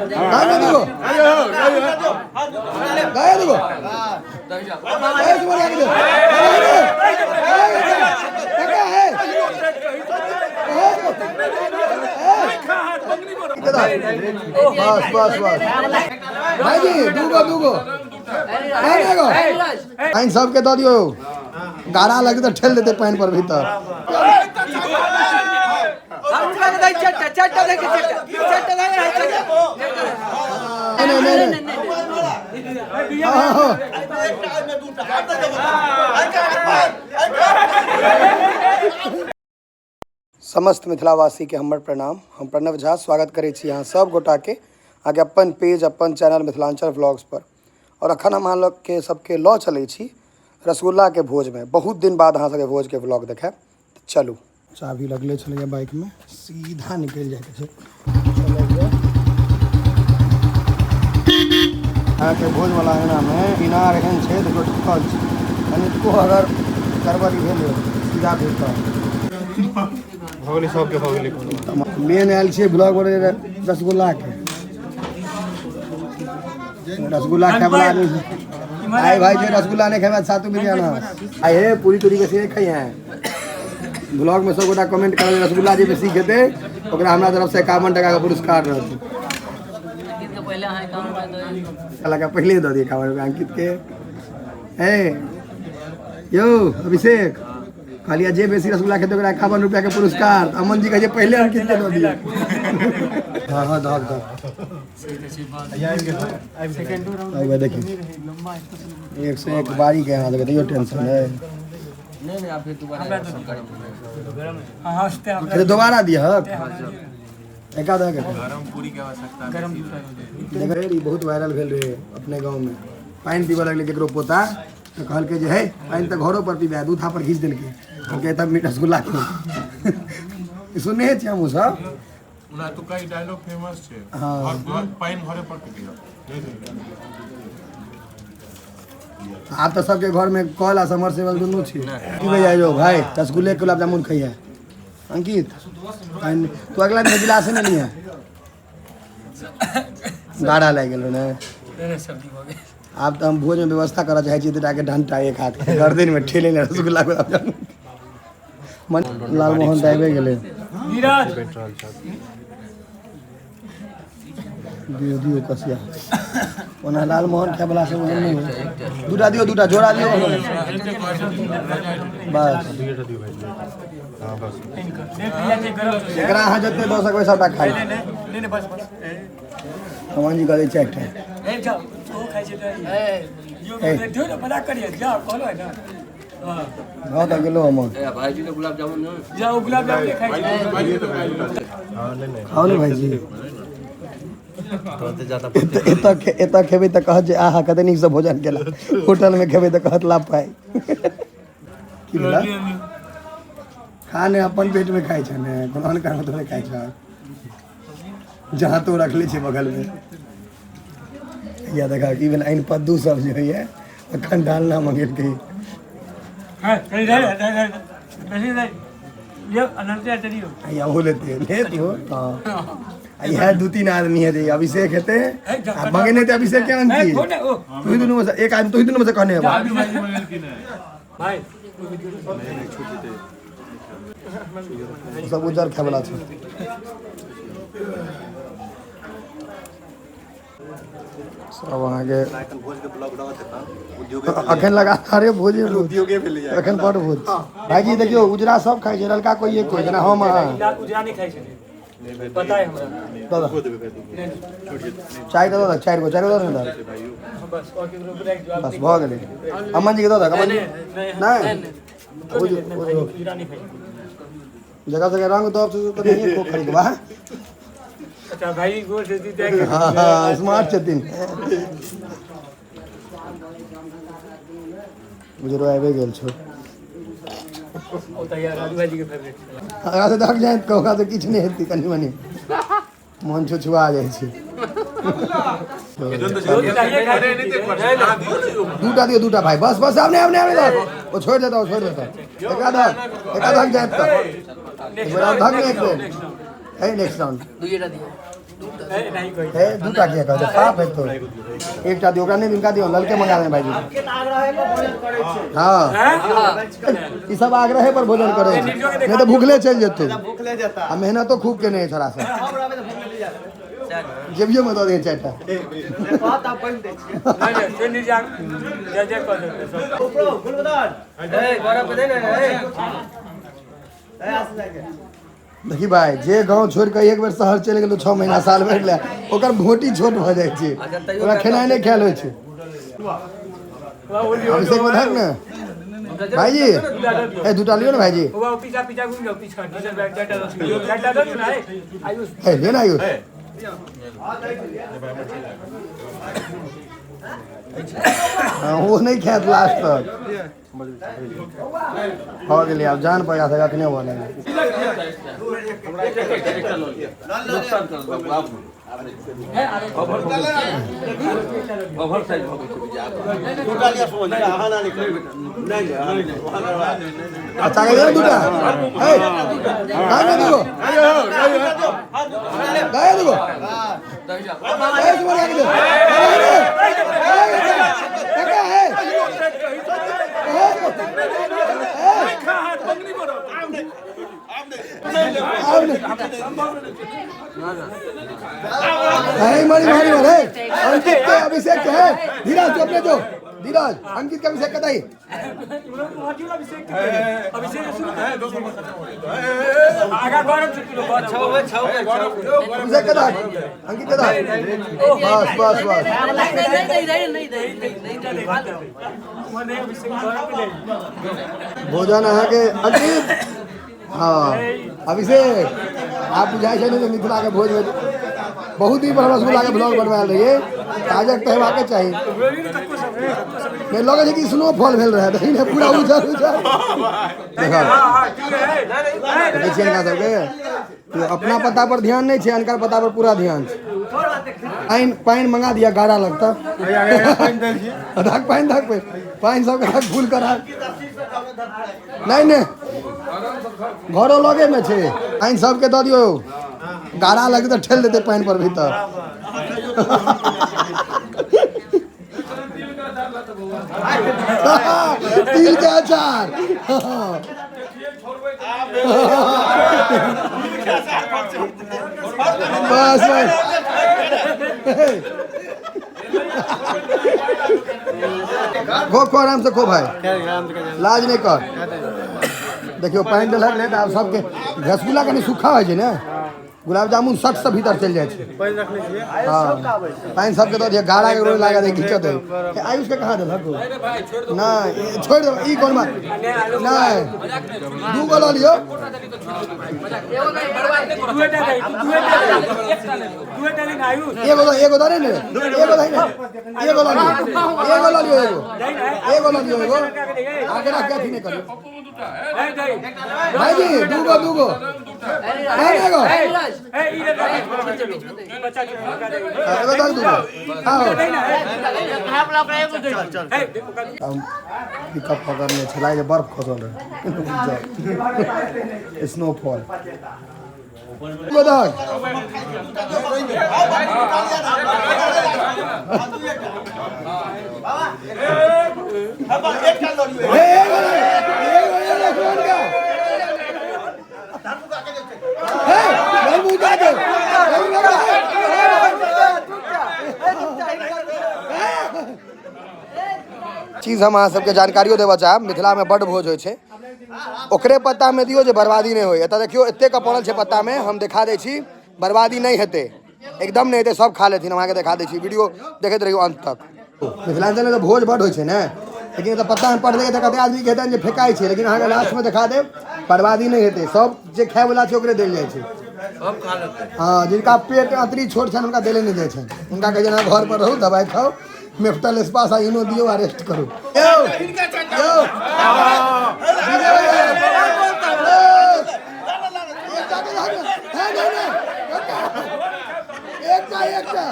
दाय दूगो, दाय दूगो, दाय सुमन आगे दे। का है? बस बस बस भाईजी, दूगो दूगो नहीं एगो पानि सबके दऽ दियौ। गारा लगे तऽ ठेल देतै पानि पर भीतर। नहीं नहीं नहीं, हाँ हाँ। समस्त मिथिलावासीके हमर प्रणाम। हम प्रणव झा स्वागत करै छी अहाँ सब गोटाके अहाँके अपन पेज, अपन चैनल मिथिलांचल व्लॉग्स पर। और अखन हम अहाँ लोगके सबके लऽ चलै छी रसगुल्लाके भोजमे। बहुत दिन बाद अहाँ सबके भोजके व्लॉग देखायब, तऽ चलू। चाभी लगले छलैए बाइकमे, सीधा निकलि जाइके छै। अहाँके भोजवला अङ्गनामे इनार एहन छै, देखियौ ढुकल छै। कनिको अगर गड़बड़ी भेल, सीधा भीतर। भऽ गेलै सबके, भऽ गेलै। मेन आयल छियै ब्लॉग बने रसगुल्लाके। रसगुल्ला खाय वाला आदमी छै। आए भाई, जे रसगुल्ला नहीं खेबै सातु बिरयाना आए हे। पूरी तूरी बेसी नहीं खाई है। ब्लॉग में सब गोटा कमेंट करल, रसगुल्ला जे बेसी खेतै ओकरा हमरा तरफ से 51 टका के पुरस्कार रहतै। साला के पहले दऽ दिए 51 रुपया अंकित के। ए यौ अभिषेक, कहलियै जे बेसी रसगुल्ला खेतै ओकरा 51 रुपया के पुरस्कार। अमन जी कहै छै पहिले अंकित के दऽ दियौ। हाँ हाँ, दहक दहक। अब देखी, एक से एक बारी के यहाँ तैयो टेंशन है। फिर दोबारा दिया हक एका दहक। देखै ई बहुत वायरल भेल रहे अपने गाँव में। पानि पीबऽ लगलै केकरो पोता तऽ कहलकै जे हे, पानि तऽ घरो पर पीबै। दू थापर घीच देलकै। कहलकै तब मीठ रसगुल्ला खो। सुनने छियै हमहूँ सब। ओना एतुका ई डायलॉग फेमस छै। हाँ। घर घर पानि घरे पर के दिअ। आब तऽ सबके घर में कल आ समरसेबल दुनू छै। पीबै जाइ जो भाई, रसगुल्ले गुलाब जामुन खइहे। अंकित, पानि तू अगला दिन गिलास नहि लिहे। गाढ़ा लागि गेल ने। आब तऽ हम भोज में व्यवस्था करऽ चाहै छी दूटा के डंटा एक हाथ के गर्दन में ठेले ले रसगुल्ला गुलाब जामुन। मन लालमोहन तऽ आबि गेलै। दियौ दियौ कसिया। ओना लालमोहन खाय वाला सब ओहन नहि होइ। दूटा दियौ, दूटा जोड़ा दियौ बस। एकरा अहाँ जते दऽ सकबै सबटा खाइ। अमन जी कहै चारि टा। भऽ तऽ गेलो अमन। खाउ ने भाईजी। एतऽ एतऽ खेबै तऽ कहत जे आहा, कते नीकसँ भोजन केला। होटलमे खेबै तऽ कहत लाभ पाइ की भेला। खा ने, अपन पेटमे खाइ छै ने, कोनो अनकर थोड़े खाइ छै। जहाँ तो रखले छै बगलमे। या देखा की भेल। आइन कद्दू सब जे होइए, अखन डालना मंगेलकै। या ओहो लेते ले तू। हाँ, आ इएह दू तीन आदमी हेतै। अभिषेक हेतै आ मंगेने हेतै अभिषेक के। अंकित, तू ही दुनू में से एक आदमी, तू ही दुनू में से कहने हेबा। सब उज्जर खाय वाला छै सब अहाँके। अखन लगातारे भोजे भोज, अखन बड भोज। भाईजी देखियौ, उजरा सब खाइ छै, ललका कोई एक कोई, जेना हम अहाँ। उजरा नहि खाइ छथिन, पता है हमरा। दादा, चारि टा दऽ, चारि गो, चारि गो दऽ ने। बस, आओर केकरो राखि दियौ। बस भऽ गेलै। अमन जी के दऽ दऽ। अमन जी नहि। उजरा नहि खाइ छथिन। जगह जगह रंग दऽ तऽ नहिए खो खरीदबा। अच्छा भाई, गोल से जीते। हाँ हाँ, स्मार्ट छथिन। उजरो आबि गेल छौ। ओ तऽ यार राजू भाईजी के फेवरेट छै। ओकरा से दक जाय तऽ ओकरा से किछु नहि हेतै, कनि मनि मोन छुछुआ जाइ छै। दूटा दियौ, दूटा भाई। बस बस, आब नहि, आब नहि, आब नहि दहक। ओ छोड़ि देता, ओ छोड़ि देता। एकरा दहक, एकरा दहक जायत तऽ एक बेर आब धक ने। एक बेर है, नेक्स्ट राउंड। दुइटा दियौ। हे दूटा किया कहै छै पाप हेतौ एकटा दियौ ओकरा नहि दिनका दियौ ललके मंगा देने भाईजी हाँ ई सब आग्रहे पर भोजन करै छै नहि तऽ भूखले चलि जेतै आ मेहनतो खूब केने है छोड़ा सब जेबियो में दऽ दे चारिटा देखी भाई जे गाँव छोड़ के एक बेर शहर चलि गेलहुँ 6 महीना साल भरि लए ओकर भोटी छोट भऽ जाइ छै ओकरा खेनाइ नहि खायल होइ छै। अभिषेक बधाक ने भाईजी ए दूटा लियौ ने भाईजी ए लियौ ने आयुष हाँ, ओ नहि खायत लास्ट तक भऽ गेलै आब जान पैसा से अखने भऽ गेलै। अच्छा गए दूटा ए गाय दूगो गाय दूगो ए सुमन आगे दे काका है नहीं मरी मरी मरी अंकित के अभिषेक के है धीरज जो अपने जो धीरज अंकित के अभिषेक कदाई अभिषेक कदा अंकित कदा बस बस बस भोजन अहाँ के अंकित हाँ अभिषेक आप बुझाइ छै ने जे मिथिला के भोज में बहुत दिन पर हमरा रसगुल्ला के ब्लॉग बनवायल रहियै काजक तऽ हेबाके चाही नहीं लगे छै कि स्नोफॉल भेल रहै देखी ने पूरा उजर उजर देखा देखै छियै हिनका सबके तो अपना पता पर ध्यान नहीं छै अनकर पता पर पूरा ध्यान छै। पानि पानि मंगा दिया गाड़ा लगता धक पानि धक पानि सबके धक फूल करा नहीं नहीं घरो लगे में छै पानि सबके दऽ दियौ गाड़ा लगतै तऽ ठेल देतै पानि पर भीतर। तिल के अचार बस बस खो खो आराम से खो भाई लाज नहीं कर। देखियो पानि देलक ने तऽ आब सबके रसगुल्ला कनि सूखा होइ छै ने गुलाब जामुन सट से भीतर चलि जाइ छै। हाँ पानि सबके दऽ दियौ गाड़ा के रोज लागत घिचत है। आयुष के कहाँ देलक नहीं छोड़ि देबै ई कोन बात नहीं दू गो लऽ लियौ एगो एगो दे ने एगो दे ने एगो लऽ लियौ एगो लऽ लियौ एगो एगो लऽ लियौ एगो आगे रख के अथी नहीं करियौ भाईजी दूगो दूगो नहीं एगो एगो दे दूगो हाँ पिकअप पकड़ने छै लागे बर्फ खसल रहै स्नोफॉल। चीज हम अहाँ सबके जानकारियो देबऽ चाहब मिथिला में बड भोज होइ छै ओकरे पत्ता में दियो जे बर्बादी नहीं होय। एतऽ देखियो एतेक पड़ल छै पत्ता में हम देखा दै छी बर्बादी नहीं हेतै एकदम नहीं हेतै सब खा लेथिन। हम अहाँके देखा दै छी वीडियो देखैत रहियो अंत तक। मिथिलांचल में तऽ भोज बड होइ छै ने लेकिन एतऽ पत्ता में पड़लै तऽ कते आदमी के हेतनि जे फेकाइ छै लेकिन अहाँके लास्ट में देखा देब बर्बादी नहीं हेतै सब जे खायवला छै ओकरे देल जाइ छै। हाँ जिनका पेट अतरी छोट छनि हुनका देले नहीं जाइ छनि हुनका कहै छनि अहाँ घर पर रहू दवाइ खाउ मेफ्टल स्पास आ इनो दियो आ रेस्ट करू। यो यो एकटा एकटा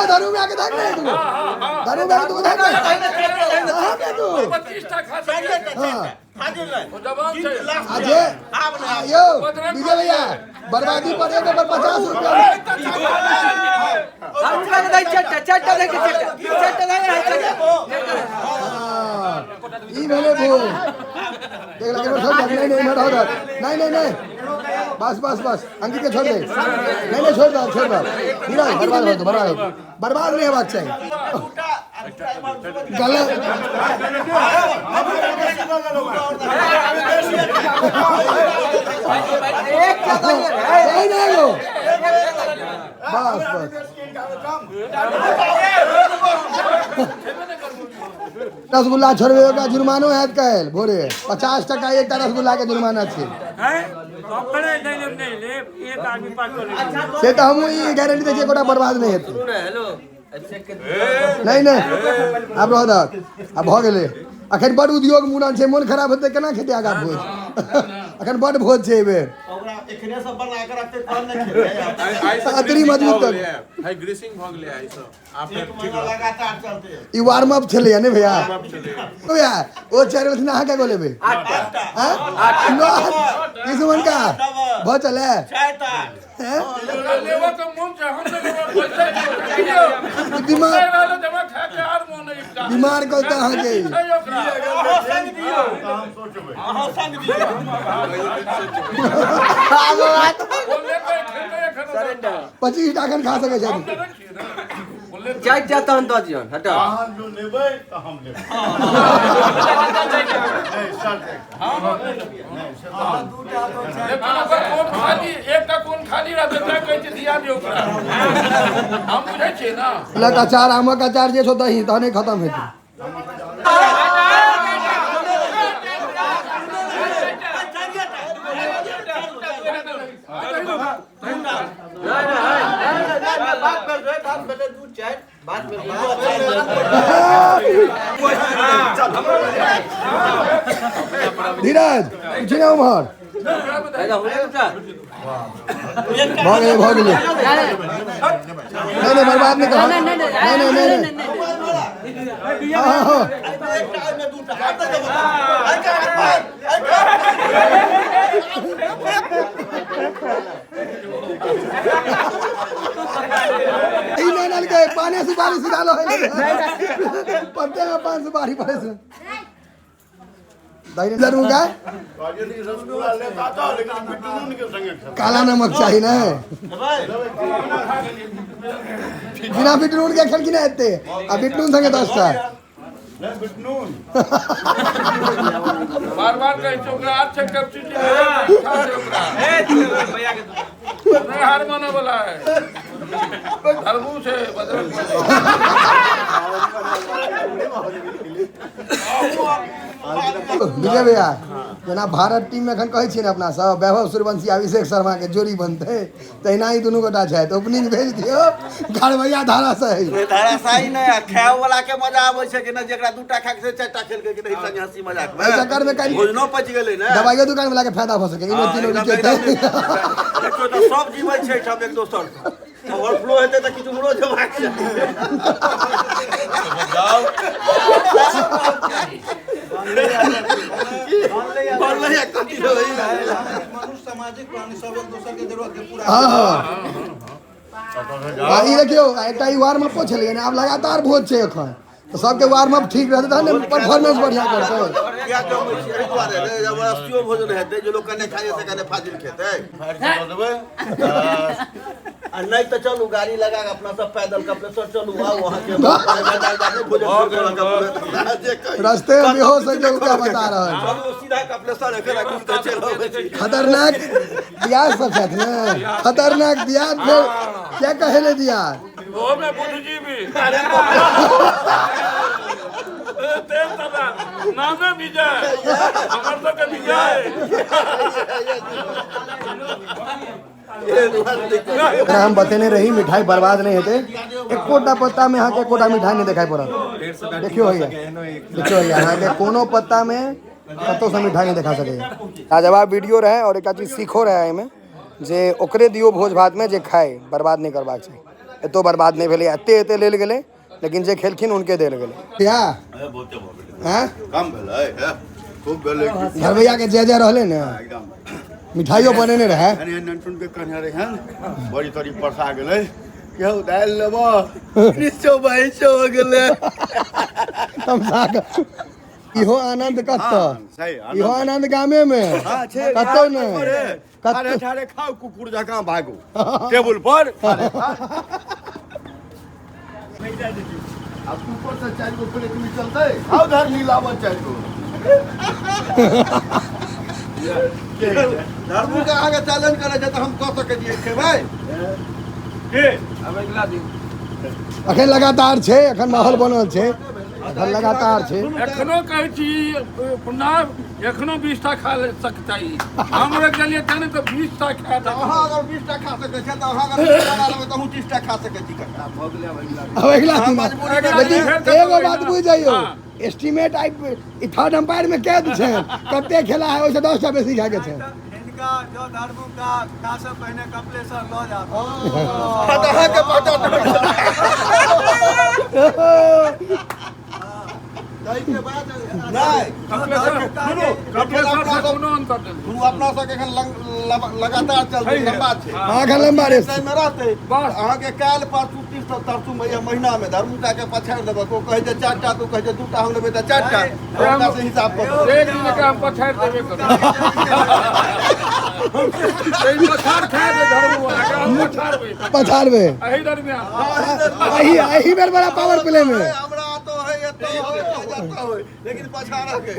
दारू में आके देख ले तू दारू में आके तू देख ले कहाँ पे तू हाँ अजय यौ विजय भैया बर्बादी पर एक पर 50 रुपया ई भेलै भोज। देख लगे छोड़ दे, नहीं नहीं मत हो, नहीं नहीं नहीं, बस बस बस, अंकित के छोड़ दे, नहीं नहीं छोड़ दो, छोड़ दो नीरज, बर्बाद हो, बर्बाद हो, बर्बाद नहीं होबाक चाही। गलत नहीं नहीं हो, बस बस। रसगुल्ला छोड़बे ओकरा जुर्मानो हैत काल्हि भोरे 50 टका एकटा रसगुल्ला के जुर्माना छै। से तऽ हमहूँ ई गारंटी दै छियै एकोटा बर्बाद नहि हेतै। नहीं नहीं आब रह दहक, आब भऽ गेलै। अखन बड उद्योग मुड़न छै, मोन खराब हेतै केना खेतै आगाँ भोज? अखन बड भोज छै एहिबेर। अतरी मजबूत कर। ई वार्म अप छलैया ने भैया? भैया ओ 4 गोलथिन, अहाँ कए गो लेबै? 9 ई सुमन का भऽ चले बीमार कहता अहाँके। पच्चीस टा एखन खा सकै छथि। चारि तहन दऽ दियौन, हटाउ। लग अचार, आमक अचार जे छौ दही तहने खत्म हेतै। धीरज पूछी ना उम्हर भऽ गेलै, भऽ गेलै। नहीं नहीं बर्बाद नहीं करो, नहीं नहीं नहीं नहीं। हाँ पाने सुपारी सीधा लो, पत्ते में पान सुपारी पड़े से का काला नमक चाहिए ना, बिना बिटनून के खेल की नहीं आते। आ बिटनून संगे 10टा बार बार कहै छै ओकरा अच्छा कैपेसिटी नहीं हार माने वाला है, धर्मू से बदल। विजय भैया जेना भारत टीम में एखन कहै छियै ने अपना सब वैभव सूर्यवंशी अभिषेक शर्मा के जोड़ी बनतै, तहिना ई दुनू गोटा छथि। ओपनिंग भेज दियौ, घरवैया धाराशाही। धाराशाही नहि, खाय वाला के मजा आबै छै कि नहि, जेकरा 2टा खाय के छै 4टा खेलकै कि नहि, संगे हंसी मजाक में। एहि चक्कर में काल्हि भोजनो पचि गेलै ने, दवाइयो दुकान वाला के फायदा भऽ सकै। इनो तीनो विकेट देखियौ तऽ सब जीबै छै एहिठाम एक दोसर सँ। ओवरफ्लो हेतै तऽ किछु उम्हरो जेबाक छै। हाँ ई देखियौ एकटा ई वार्म अपो छलै ने, आब लगातार भोज छै एखन, तऽ सबके वार्म अप ठीक रहतै तहन ने परफॉर्मेंस बढ़िया करतै। किया कमै छी एहि दुआरे ने जबरदस्तियो भोजन हेतै, जे लोक कने खाइ से कने फाजिल खेतै। आ नहि तऽ चलू गाड़ी लगा के अपना सब पैदल कपिलेश्वर चलू, आउ अहाँके रास्ते में बेहोश हो के ओकरा बता रहल। चलू सीधा कपिलेश्वर एखन घुमि के चलि अबै छी। खतरनाक दियाद सब छथि ने, खतरनाक दियाद फेर क्या कहेले दियाद? ओमे बुद्धिजीवी नामे विजय, हमर सबके विजय। हम बतेने रही मिठाई बर्बाद नहीं हेतै, एकोटा पत्ता में अहाँके एकोटा मिठाई नहीं देखाई पड़त। देखियो भैया, देखियो भैया, अहाँके कोनो पत्ता में कतौसँ मिठाई नहीं देखा सकैए। लाजवाब वीडियो रहे और एकटा चीज सीखो रहे एहिमे, जे ओकरे दियौ भोज भात में जे खाए, बर्बाद नहीं करबाक छै। एतो बर्बाद नहीं भेलै, एते एते लेल गेलै, लेकिन जे खेलखिन उनके देल गेलै। भैया बहुते भऽ गेलै, हैं कम भेलै। खूब भेलै। घरवैया के जय जय रहले ने। एकदम। मिठाइयो बनेने रहे। कनि ननटुन के कहने रहे, बड़ी तरी परसा गेलै, केहू दालि लेबऽ निश्चो बाइसो हो गेलै। तमसा के इहो आनंद कतऽ? सही। इहो आनंद गामे में। हाँ, छै। कतौ नहि। ठाढ़े ठाढ़े खाउ, कुकुर जकाँ भागू टेबुल पर। आब ऊपर से 4 गो प्लेट निकलतै, खाउ धर लीलाबऽ 4 गो। धर्मू के अहाँके चैलेंज करै छै तऽ हम कऽ सकै छियै, खेबै। के अब अगिला दिन। अखन लगातार छै, अखन माहौल बनल छै, अखन लगातार छै। एखनो कहै छी प्रणाम, एखनो 20 टा खा ले सकता ई। हम रख गेलियै तहन तऽ 20 टा खा। तऽ अहाँ अगर 20 टा खा सकै छियै तऽ अहाँ अगर 20 टा लेबै तऽ अहूँ 30 टा खा सकै छी कक्का। भऽ गेलै आब अगिला दिन। अब अगिला दिन। मजबूरी। लेकिन एगो बात बुझि जाइयो, एस्टीमेट आइ ई थर्ड अंपायर में कैद छै, कते खेला है ओहिसँ 10 टा बेसी खाके छै। हिनका जो धर्मू का खासे पहिने कपिलेश्वर लऽ जाब। हाँ, तऽ अहाँके पता ताहिके बाद नहि। कपिलेश्वर, सुनू, कपिलेश्वर से कोनो अंतर नहि। सुनू, अपना सबके एखन लगातार चलतै, लम्बा छै। हाँ, एखन लम्बा रेस मे रहतै। बस। अहाँके काल्हि परसू 30 तरसू महीना मे धर्मका के पछाड़ि देबक। ओ कहै छै 4 टा, तू कहै छै 2 टा, हम लेबै तऽ 4 टा। हुनका से हिसाब कऽ देबै। एक दिन एकरा हम पछाड़ि देबे करब। पछाड़ खा दे धर्मू, एकरा हम पछाड़बै। पछाड़बै एहि दरमियान। एही एही बेर बड़ा पावर प्ले में। हमरा तो है, एतो होय, एतो होय, लेकिन पछाड़ऽ के।